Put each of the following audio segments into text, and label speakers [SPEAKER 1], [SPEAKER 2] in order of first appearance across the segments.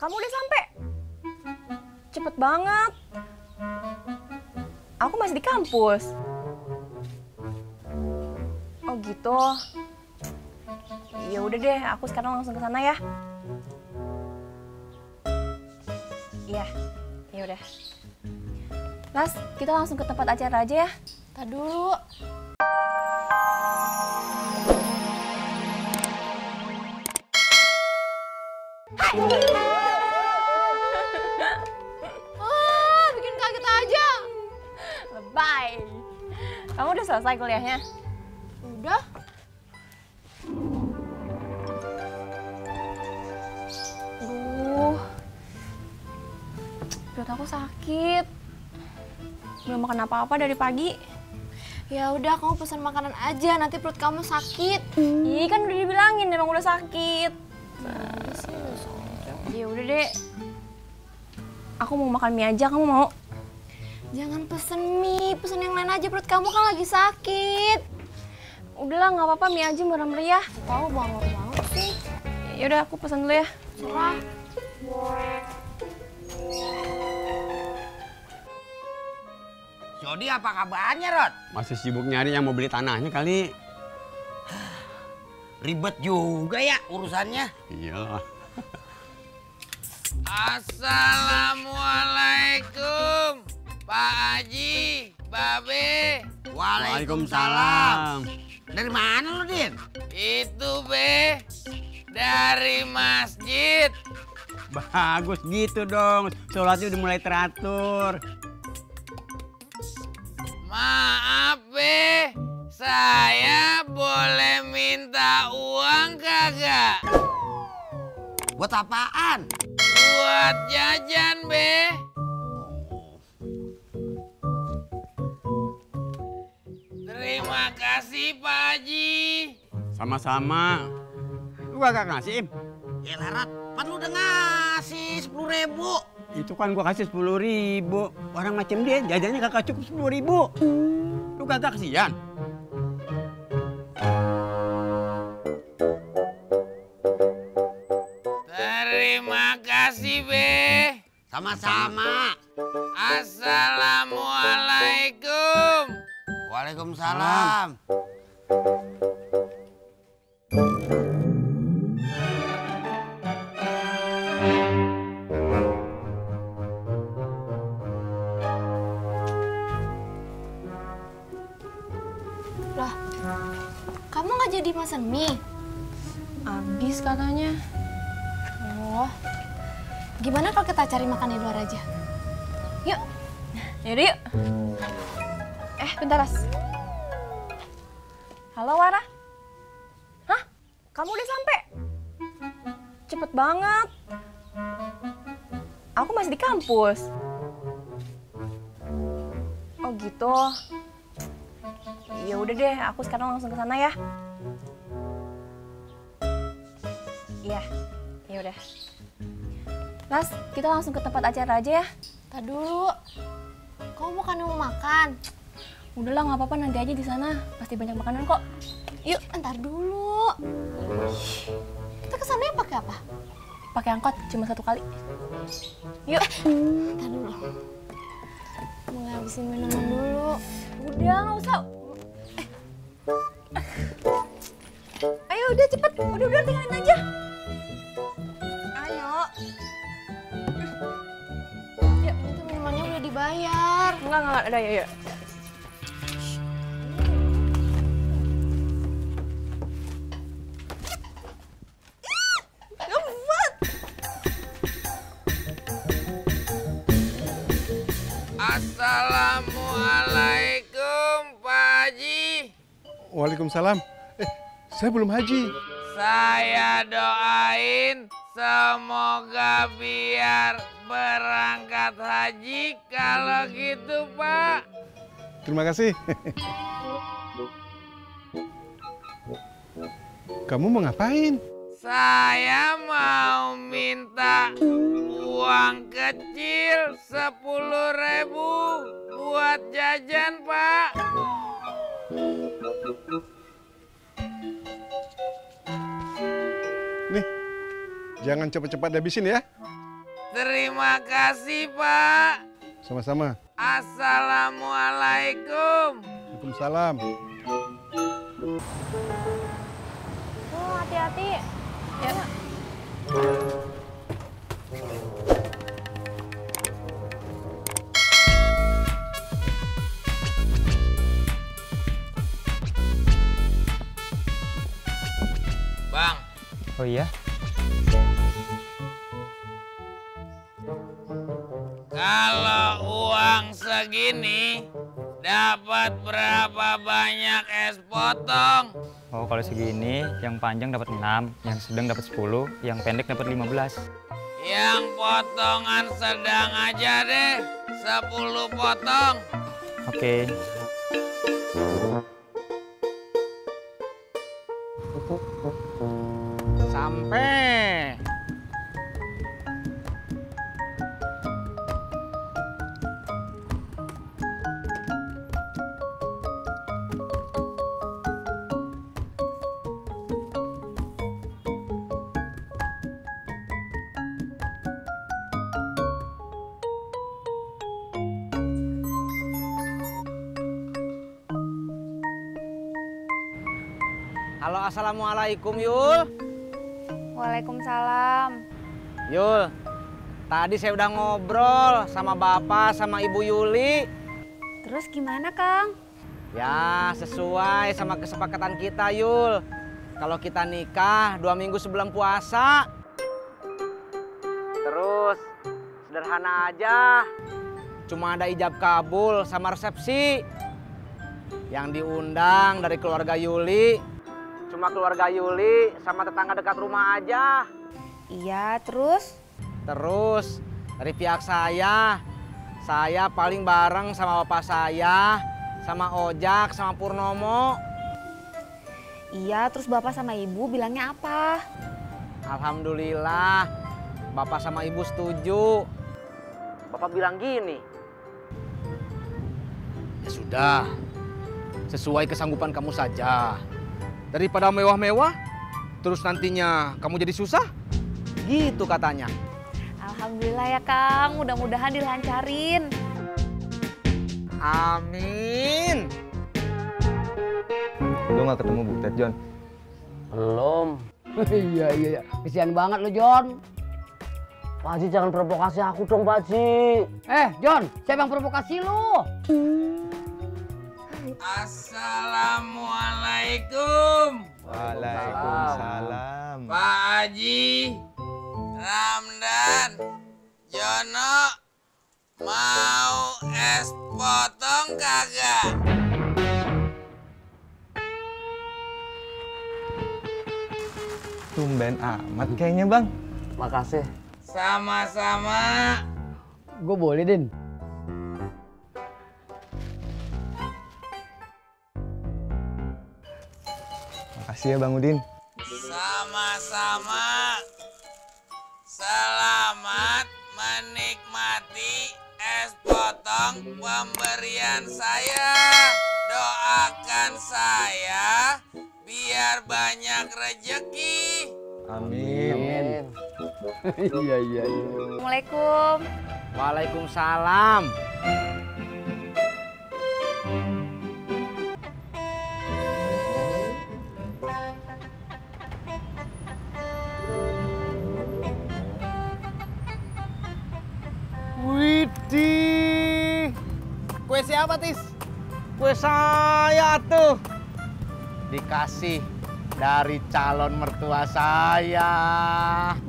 [SPEAKER 1] Kamu udah sampai? Cepet banget. Aku masih di kampus. Oh gitu. Ya udah deh, aku sekarang langsung ke sana ya. Iya, ya udah. Mas, kita langsung ke tempat acara aja ya.
[SPEAKER 2] Tar dulu. Bikin kaget aja.
[SPEAKER 1] Bye. Kamu udah selesai kuliahnya?
[SPEAKER 2] Udah.
[SPEAKER 1] Aduh, perut aku sakit. Belum makan apa-apa dari pagi.
[SPEAKER 2] Ya udah, kamu pesan makanan aja, nanti perut kamu sakit.
[SPEAKER 1] Ih, kan udah dibilangin emang udah sakit. Ya udah deh. Aku mau makan mie aja, kamu mau?
[SPEAKER 2] Jangan pesen mie, pesen yang lain aja, perut kamu kan lagi sakit.
[SPEAKER 1] Udahlah, nggak apa-apa, mie aja murah meriah.
[SPEAKER 2] Tahu banget sih.
[SPEAKER 1] Ya udah, aku pesan dulu ya.
[SPEAKER 2] Serah.
[SPEAKER 3] Jody, apa kabarnya, Rod?
[SPEAKER 4] Masih sibuk nyari yang mau beli tanahnya kali.
[SPEAKER 3] Ribet juga ya urusannya.
[SPEAKER 4] Iya.
[SPEAKER 3] Assalamualaikum, Pak Haji, Babe.
[SPEAKER 4] Waalaikumsalam.
[SPEAKER 3] Dari mana lu, Din? Itu, Be. Dari masjid.
[SPEAKER 4] Bagus gitu dong. Sholatnya udah mulai teratur.
[SPEAKER 3] Maaf, Be. Saya boleh minta uang kagak? Buat apaan? Buat jajan, Be. Terima kasih, Pak Haji.
[SPEAKER 4] Sama-sama. Lu gak ngasih, Im?
[SPEAKER 3] Ya, Larat, kan lu udah ngasih 10.000.
[SPEAKER 4] Itu kan gua kasih 10.000. Orang macam dia jajannya kakak cukup 10.000. Lu kagak kasihan?
[SPEAKER 3] Terima kasih, Be. Sama-sama. Assalamualaikum. Waalaikumsalam.
[SPEAKER 2] Lah, kamu nggak jadi pesan mie?
[SPEAKER 1] Habis katanya.
[SPEAKER 2] Oh, gimana kalau kita cari makan di luar aja? Yuk.
[SPEAKER 1] Yaudah yuk. Bentar, Ras. Halo, Wara. Hah? Kamu udah sampai? Cepet banget. Aku masih di kampus. Oh gitu. Ya udah deh, aku sekarang langsung ke sana ya. Iya, ya udah. Mas, kita langsung ke tempat acara aja ya.
[SPEAKER 2] Tar dulu. Kamu bukan mau makan?
[SPEAKER 1] Udahlah, nggak apa-apa, nanti aja di sana. Pasti banyak makanan kok.
[SPEAKER 2] Yuk, entar dulu. Kita kesananya pakai apa?
[SPEAKER 1] Pakai angkot, cuma 1 kali. Yuk.
[SPEAKER 2] Entar dulu. Mau ngabisin minuman dulu.
[SPEAKER 1] Udah, nggak usah. Ayo, udah cepet. Udah, tinggalin aja. Ayo.
[SPEAKER 2] Ya, itu minumannya udah dibayar.
[SPEAKER 1] Enggak, udah, ya.
[SPEAKER 3] Assalamualaikum, Pak Haji.
[SPEAKER 5] Waalaikumsalam. Saya belum haji.
[SPEAKER 3] Saya doain semoga biar berangkat haji kalau gitu, Pak.
[SPEAKER 5] Terima kasih. Kamu mau ngapain?
[SPEAKER 3] Saya mau minta uang kecil 10.000 buat jajan, Pak.
[SPEAKER 5] Nih, jangan cepat-cepat habisin ya.
[SPEAKER 6] Terima kasih, Pak.
[SPEAKER 5] Sama-sama.
[SPEAKER 6] Assalamualaikum.
[SPEAKER 5] Waalaikumsalam.
[SPEAKER 1] Oh, hati-hati. Ya.
[SPEAKER 6] Bang.
[SPEAKER 7] Oh iya?
[SPEAKER 6] Kalau uang segini, dapat berapa banyak es potong?
[SPEAKER 7] Oh, kalau segini, yang panjang dapat 6, yang sedang dapat 10, yang pendek dapat 15.
[SPEAKER 6] Yang potongan sedang aja deh, 10 potong.
[SPEAKER 7] Oke.
[SPEAKER 3] Sampai. Halo, assalamualaikum Yul.
[SPEAKER 1] Waalaikumsalam.
[SPEAKER 3] Yul, tadi saya udah ngobrol sama Bapak sama Ibu Yuli.
[SPEAKER 1] Terus gimana, Kang?
[SPEAKER 3] Ya, sesuai sama kesepakatan kita, Yul. Kalau kita nikah 2 minggu sebelum puasa. Terus, sederhana aja. Cuma ada ijab kabul sama resepsi. Yang diundang dari keluarga Yuli, cuma keluarga Yuli sama tetangga dekat rumah aja.
[SPEAKER 1] Iya, terus?
[SPEAKER 3] Terus, dari pihak saya paling bareng sama bapak saya, sama Ojak, sama Purnomo.
[SPEAKER 1] Iya, terus Bapak sama Ibu bilangnya apa?
[SPEAKER 3] Alhamdulillah, Bapak sama Ibu setuju. Bapak bilang gini, ya sudah, sesuai kesanggupan kamu saja. Daripada mewah-mewah, terus nantinya kamu jadi susah, gitu katanya.
[SPEAKER 1] Alhamdulillah ya, Kang. Mudah-mudahan dilancarin.
[SPEAKER 3] Amin.
[SPEAKER 7] Lu nggak ketemu Butet, John?
[SPEAKER 8] Belum. Iya. Kesian banget lo, John. Pak Haji jangan provokasi aku dong, Pak Haji. John, siapa yang provokasi lu?
[SPEAKER 6] Assalamualaikum.
[SPEAKER 5] Waalaikumsalam.
[SPEAKER 6] Pak Haji, Ramdan, Jono, mau es potong kagak?
[SPEAKER 7] Tumben amat kayaknya, Bang.
[SPEAKER 8] Makasih.
[SPEAKER 6] Sama-sama.
[SPEAKER 8] Gue boleh, Din.
[SPEAKER 7] Makasih ya, Bang Udin.
[SPEAKER 6] Sama-sama. Selamat menikmati es potong pemberian saya. Doakan saya biar banyak rejeki.
[SPEAKER 7] Amin.
[SPEAKER 8] Iya.
[SPEAKER 1] Assalamualaikum.
[SPEAKER 3] Waalaikumsalam. Widih, kue siapa, Tis? Kue saya tuh. Dikasih dari calon mertua saya.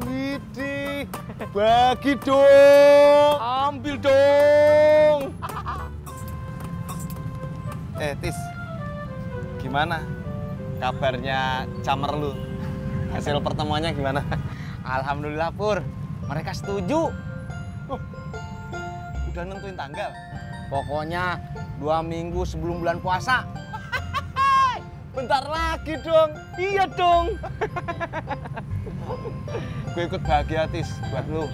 [SPEAKER 5] Widih, bagi dong.
[SPEAKER 3] Ambil dong.
[SPEAKER 5] Tis, gimana kabarnya camer lu? Hasil pertemuannya gimana?
[SPEAKER 3] Alhamdulillah, Pur. Mereka setuju.
[SPEAKER 5] Udah nentuin tanggal?
[SPEAKER 3] Pokoknya 2 minggu sebelum bulan puasa.
[SPEAKER 5] Bentar lagi dong. Iya dong. Gue ikut bahagia, Tis, buat lu.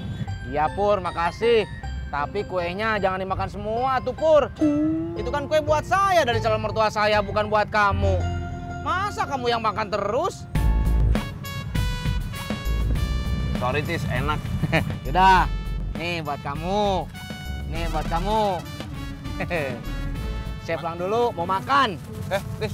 [SPEAKER 3] Iya, Pur, makasih. Tapi kuenya jangan dimakan semua tuh, Pur. Itu kan kue buat saya dari calon mertua saya, bukan buat kamu. Masa kamu yang makan terus?
[SPEAKER 5] Sorry, Tis, enak.
[SPEAKER 3] Yaudah, Nih buat kamu. Nih buat kamu. Saya pulang dulu, mau makan.
[SPEAKER 5] Tis,